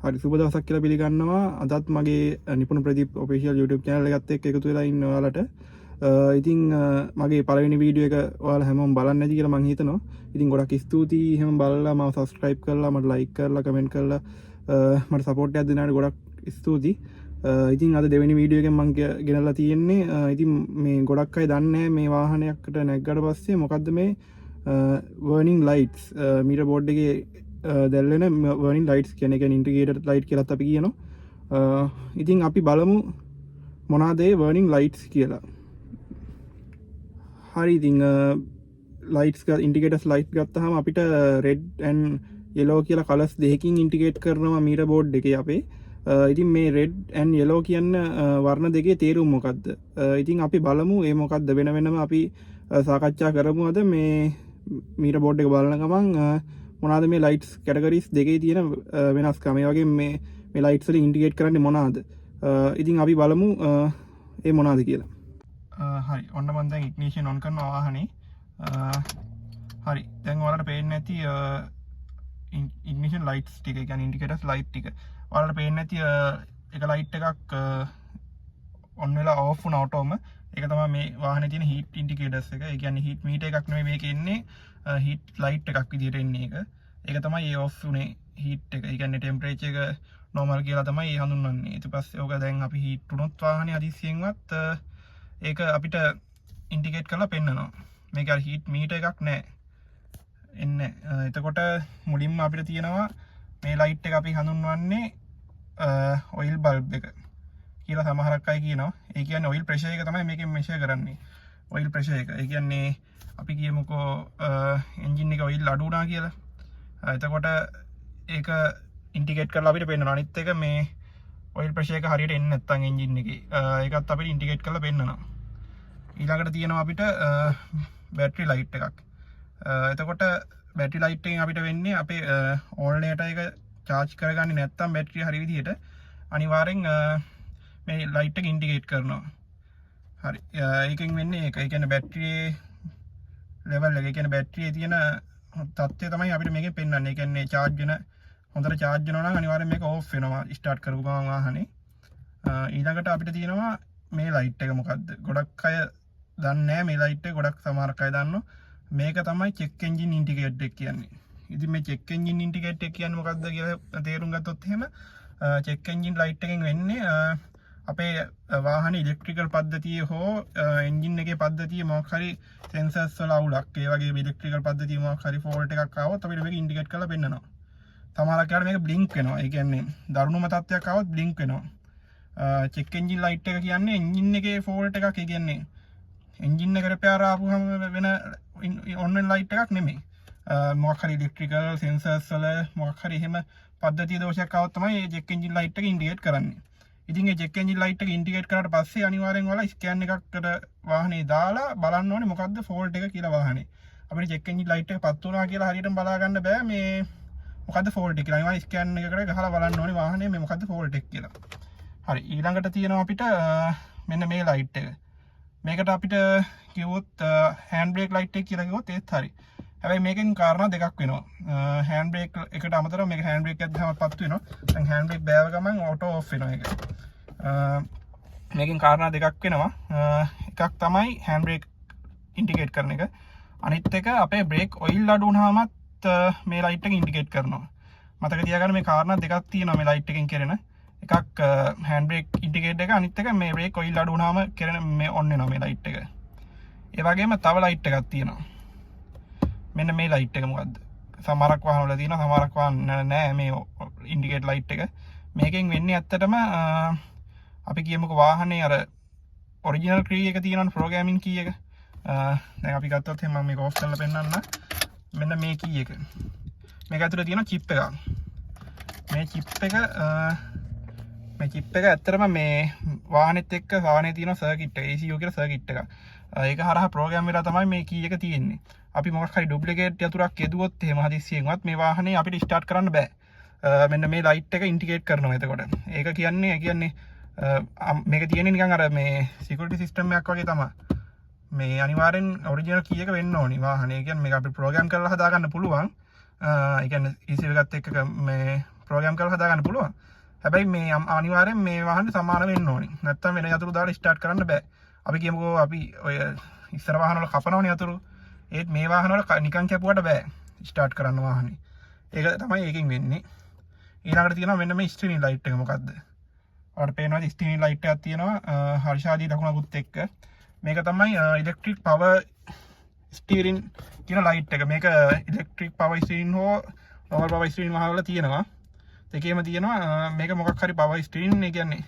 හරි, සුබ දවසක් කියලා පිළිගන්නවා අදත් මගේ නිපුණ ප්‍රදීප් ඔෆිෂියල් YouTube channel එකත් එක්ක එකතු වෙලා ඉන්න ඔයාලට. ඉතින් මගේ පළවෙනි වීඩියෝ එක ඔයාලා හැමෝම බලන්න ඇති කියලා මං හිතනවා. ඉතින් ගොඩක් ස්තුතියි එහෙම බලලා, මාව සබ්ස්ක්‍රයිබ් කරලා, මට ලයික් කරලා, කමෙන්ට් කරලා, මට සපෝට් එකක් දෙනාට ගොඩක් ස්තුතියි. ඉතින් අද දෙවෙනි වීඩියෝ එකෙන් මං ගෙනල්ලා තියෙන්නේ, ඉතින් මේ ගොඩක් අය දන්නේ මේ වාහනයකට නැග්ගට පස්සේ මොකද්ද මේ වර්නිං ලයිට්ස්, මීටර් බෝඩ් එකේ දැල්වෙන වර්නිං ලයිට්ස් කියන එක, ඉන්ඩිකේටර් ලයිට් කියලාත් අපි කියනවා. ඉතින් අපි බලමු මොනවාද ඒ වර්නිං ලයිට්ස් කියලා. හරි, ඉතින් ලයිට්ස්, ඉන්ඩිකේටර්ස් ලයිට් ගත්තාම අපිට රෙඩ් ඇන්ඩ් යෙලෝ කියලා කලර්ස් දෙකකින් ඉන්ඩිකේට් කරනවා මීටර් බෝඩ් එකේ අපේ. ඉතින් මේ රෙඩ් ඇන්ඩ් යෙලෝ කියන වර්ණ දෙකේ තේරුම මොකද්ද? ඉතින් අපි බලමු ඒ මොකද්ද වෙන වෙනම. අපි සාකච්ඡා කරමු අද මේ මීටර් බෝඩ් එක බලන ගමන් මොනවාද මේ ලයිට්ස් කැටගරිස් දෙකේ තියෙන වෙනස්කම, ඒ වගේම මේ මේ ලයිට්ස් වලින් ඉන්ඩිකේට් කරන්නේ මොනවාද? ඉතින් අපි බලමු ඒ මොනවාද කියලා. හරි, ඔන්න මම දැන් ඉග්නිෂන් ඔන් කරනවා වාහනේ. හරි, දැන් ඔයාලට පේන්නේ නැති ඉග්නිෂන් ලයිට්ස් ටික, ඒ කියන්නේ ඉන්ඩිකේටර්ස් ලයිට් ටික ඔයාලට පේන්නේ නැති එක ලයිට් එකක් ඔන් වෙලා ඕෆ් වුණා ඔටෝම. ඒක තමයි මේ වාහනේ තියෙන හීට් ඉන්ඩිකේටර්ස් එක. ඒ කියන්නේ හීට් මීටර් එකක් නෙමෙයි මේකේ එන්නේ, හීට් ලයිට් එකක් විදිහට එන්නේ ඒක. ඒක තමයි ඒ ඔෆ් වුණේ හීට් එක. ඒ කියන්නේ ටෙම්පරේචර් එක නෝමල් කියලා තමයි ඒ හඳුන්වන්නේ. ඊට පස්සේ ඕක දැන් අපි හීට් වුණොත් වාහනේ හදිස්සියෙන්වත් ඒක අපිට ඉන්ඩිකේට් කරලා පෙන්නනවා. මේක අර හීට් මීටර් එකක් නෑ එන්නේ. එතකොට මුලින්ම අපිට තියෙනවා මේ ලයිට් එක අපි හඳුන්වන්නේ ඔයිල් බල්බ් එක කියලා සමහරක් අය කියනවා. ඒ කියන්නේ ඔයිල් ප්‍රෙෂර් එක තමයි මේකෙන් මෙෂර් කරන්නේ. ඔයිල් ප්‍රෙෂර් එක. ඒ කියන්නේ අපි කියමුකෝ එන්ජින් එක ඔයිල් අඩු වුණා කියලා. එතකොට ඒක ඉන්ඩිකේට් කරලා අපිට පෙන්නනවා. අනිත් එක මේ ඔයිල් ප්‍රෙෂර් එක හරියට එන්නේ නැත්නම් එන්ජින් එකේ, ඒකත් අපිට ඉන්ඩිකේට් කරලා පෙන්නනවා. ඊළඟට තියෙනවා අපිට බැටරි ලයිට් එකක්. එතකොට බැටරි ලයිට් එකෙන් අපිට වෙන්නේ අපේ ඕල්නේටර් එක චාර්ජ් කරගන්නේ නැත්නම් බැටරිය හරි විදිහට අනිවාර්යෙන් මේ ලයිට් එක ඉන්ඩිකේට් කරනවා. හරි, ඒකෙන් වෙන්නේ ඒක. ඒ කියන්නේ බැටරියේ ලෙවල් එක, ඒ කියන්නේ බැටරියේ තියෙන තත්ත්වය තමයි අපිට මේකෙන් පෙන්වන්නේ. ඒ කියන්නේ චාර්ජ් වෙන, හොඳට චාර්ජ් වෙනවා නම් අනිවාර්යෙන් මේක ඕෆ් වෙනවා ස්ටාර්ට් කරපු ගමන් වාහනේ. ඊළඟට අපිට තියෙනවා මේ ලයිට් එක මොකද්ද? ගොඩක් අය දන්නේ නැහැ මේ ලයිට් එක. ගොඩක් සමහරක් අය දන්නවා. මේක තමයි චෙක් එන්ජින් ඉන්ඩිකේටර් එක කියන්නේ. ඉතින් මේ චෙක් එන්ජින් ඉන්ඩිකේටර් එක කියන්නේ මොකද්ද කියලා තේරුම් ගත්තොත් එහෙම, චෙක් එන්ජින් ලයිට් එකෙන් වෙන්නේ අපේ වාහනේ ඉලෙක්ට්‍රිකල් පද්ධතිය හෝ එන්ජින් එකේ පද්ධතිය මොකක් හරි සෙන්සර්ස් වල අවුලක්, ඒ වගේම ඉලෙක්ට්‍රිකල් පද්ධතිය මොකක් හරි ෆෝල්ට් එකක් ආවොත් අපිට මේක ඉන්ඩිකේට් කරලා පෙන්නනවා. සමහරක් වෙලාවට මේක බ්ලින්ක් වෙනවා. ඒ කියන්නේ දරුණුම තත්ත්වයක් ආවොත් බ්ලින්ක් වෙනවා. චෙක් එන්ජින් ලයිට් එක කියන්නේ එන්ජින් එකේ ෆෝල්ට් එකක්. ඒ කියන්නේ එන්ජින් එක රිපෙයාර් ආපුවම වෙන ඔන් වෙන ලයිට් එකක් නෙමෙයි. මොකක් හරි ඉලෙක්ට්‍රිකල් සෙන්සර්ස් වල මොකක් හරි එහෙම පද්ධතිය දෝෂයක් ආවොත් තමයි මේ චෙක් එන්ජින් ලයිට් එක ඉන්ඩිකේට් කරන්නේ. ඉතින් ඒ චෙක් එන්ජින් ලයිට් එක ඉන්ඩිකේට් කරාට පස්සේ අනිවාර්යෙන් ඔයාලා ස්කෑන් එකකට වාහනේ දාලා බලන්න ඕනේ මොකද්ද ෆෝල්ට් එක කියලා වාහනේ. අපිට චෙක් එන්ජින් ලයිට් එක පත් වුණා කියලා හරියටම බලා ගන්න බෑ මේ මොකද්ද ෆෝල්ට් එක කියලා. අනිවාර්යෙන් ස්කෑන් එකකට ගහලා බලන්න ඕනේ වාහනේ මේ මොකද්ද ෆෝල්ට් එක කියලා. හරි, ඊළඟට තියෙනවා අපිට මෙන්න මේ ලයිට් එක. මේකට අපිට කිව්වොත් හෑන්ඩ් බ්‍රේක් ලයිට් එක කියලා කිව්වොත් ඒත් හරි. හැබැයි මේකෙන් කාරණා දෙකක් වෙනවා. හෑන්ඩ් බ්‍රේක් එකට අමතරව මේක හෑන්ඩ් බ්‍රේක් එකක් ගහම පත් වෙනවා. දැන් හෑන්ඩ් බ්‍රේක් බෑව ගමන් ඔටෝ ඔෆ් වෙනවා ඒක. මේකෙන් කාරණා දෙකක් වෙනවා. එකක් තමයි හෑන්ඩ් බ්‍රේක් ඉන්ඩිකේට් කරන එක. අනිත් එක අපේ බ්‍රේක් ඔයිල් අඩු වුණාමත් මේ ලයිට් එක ඉන්ඩිකේට් කරනවා. මතක තියාගන්න මේ කාරණා දෙකක් තියෙනවා මේ ලයිට් එකෙන් කරන. එකක් හෑන්ඩ් බ්‍රේක් ඉන්ඩිකේට් එක, අනිත් එක මේ බ්‍රේක් ඔයිල් අඩු වුණාම කරන මේ ඔන් වෙනවා මේ ලයිට් එක. ඒ වගේම තව ලයිට් එකක් තියෙනවා. මෙන්න මේ ලයිට් එක මොකද්ද? සමහරක් වාහන වල තියෙනවා, සමහරක් වාහන නෑ මේ ඉන්ඩිකේට් ලයිට් එක. මේකෙන් වෙන්නේ ඇත්තටම අපි කියමුකෝ වාහනේ අර ඔරිජිනල් කී එක තියෙනවනේ, ප්‍රෝග්‍රෑමින් කී එක. දැන් අපි ගත්තොත් එහෙනම් මම මේක ඔෆ් කරලා පෙන්නන්න. මෙන්න මේ කී එක. මේක ඇතුලේ තියෙන චිප් එකක්. මේ චිප් එක ඇත්තටම මේ වාහනේත් එක්ක වාහනේ තියෙන සර්කිට් එක, ECU කියලා සර්කිට් එකක්. ඒක හරහා ප්‍රෝග්‍රෑම් වෙලා තමයි මේ කී එක තියෙන්නේ. අපි මොකක් හරි ඩුප්ලිකේට් යතුරක් යෙදුවොත් එහෙම හදිස්සියෙන්වත් මේ වාහනේ අපිට ස්ටාර්ට් කරන්න බෑ. මෙන්න මේ ලයිට් එක ඉන්ඩිකේට් කරනවා එතකොට. ඒක කියන්නේ ඒ කියන්නේ මේක තියෙන්නේ නිකන් අර මේ සිකියුරිටි සිස්ටම් එකක් වගේ තමයි. මේ අනිවාර්යෙන් ඔරිජිනල් කී එක වෙන්න ඕනි වාහනේ. ඒ කියන්නේ මේක අපි ප්‍රෝග්‍රෑම් කරලා හදාගන්න පුළුවන්. ඒ කියන්නේ ECU එකත් එක්ක මේ ප්‍රෝග්‍රෑම් කරලා හදාගන්න පුළුවන්. හැබැයි මේ අනිවාර්යෙන් මේ වාහනේ සමාන වෙන්න ඕනේ. නැත්තම් වෙන යතුරු දාලා ස්ටාර්ට් කරන්න බෑ. අපි කියමුකෝ අපි ඔය ඉස්සර වාහන වල කපනවනේ යතුරු. ඒත් මේ වාහන වල නිකන් කැපුවට බෑ ස්ටාර්ට් කරන්න වාහනේ. ඒක තමයි ඒකෙන් වෙන්නේ. ඊළඟට තියෙනවා මෙන්න මේ ස්ටීරින් ලයිට් එක. මොකද්ද? ඔයාලට පේනවා ස්ටීරින් ලයිට් එකක් තියෙනවා හර්ෂාදී ලකුණකුත් එක්ක. මේක තමයි ඉලෙක්ට්‍රික් පවර් ස්ටීරින් කියන ලයිට් එක. මේක ඉලෙක්ට්‍රික් පවර් ස්ටීරින් හෝ නෝමල් පවර් ස්ටීරින් වාහන වල තියෙනවා. දෙකේම තියෙනවා. මේක මොකක් හරි පවර් ස්ටීරින්, ඒ කියන්නේ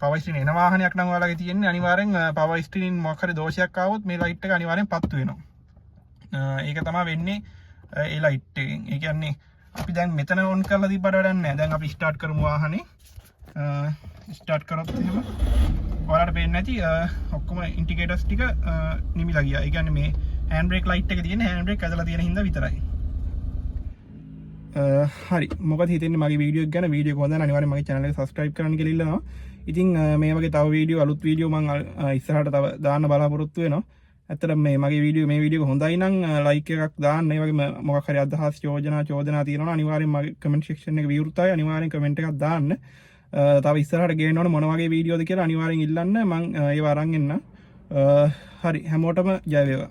පවර් ස්ටීරින් එන වාහනයක් නම් ඔයාලගේ තියෙන්නේ, අනිවාර්යෙන් පවර් ස්ටීරින් මොකක් හරි දෝෂයක් ආවොත් මේ ලයිට් එක අනිවාර්යෙන් පත්තු වෙනවා. ඒක තමයි වෙන්නේ ඒ ලයිට් එකෙන්. ඒ කියන්නේ අපි දැන් මෙතන ඔන් කරලා තිබ්බට වැඩක් නැහැ. දැන් අපි ස්ටාර්ට් කරමු වාහනේ. ස්ටාර්ට් කරොත් එහෙම ඔයාලට පේන්නේ නැති ඔක්කොම ඉන්ඩිකේටර්ස් ටික නිමිලා ගියා. ඒ කියන්නේ මේ හෑන්ඩ් බ්‍රේක් ලයිට් එක තියෙන්නේ හෑන්ඩ් බ්‍රේක් ඇදලා තියෙන හින්දා විතරයි. හරි, මොකද හිතෙන්නේ මගේ වීඩියෝ එක ගැන? වීඩියෝ එක හොඳ නම් අනිවාර්යෙන් මගේ channel එක subscribe කරන්න කියලා ඉල්ලනවා. ඉතින් මේ වගේ තව වීඩියෝ, අලුත් වීඩියෝ මං ඉස්සරහට තව දාන්න බලාපොරොත්තු වෙනවා. ඇත්තටම මේ මගේ වීඩියෝ, මේ වීඩියෝ එක හොඳයි නම් ලයික් එකක් දාන්න. ඒ වගේම මොකක් හරි අදහස්, යෝජනා, චෝදනා තියෙනවා නම් අනිවාර්යෙන් මගේ කමෙන්ට් සෙක්ෂන් එක විවෘතයි. අනිවාර්යෙන් කමෙන්ට් එකක් දාන්න. තව ඉස්සරහට ගේන්න ඕන මොන වගේ වීඩියෝද කියලා අනිවාර්යෙන් ඉල්ලන්න. මං ඒවා අරන් එන්නම්. හරි, හැමෝටම ජය වේවා.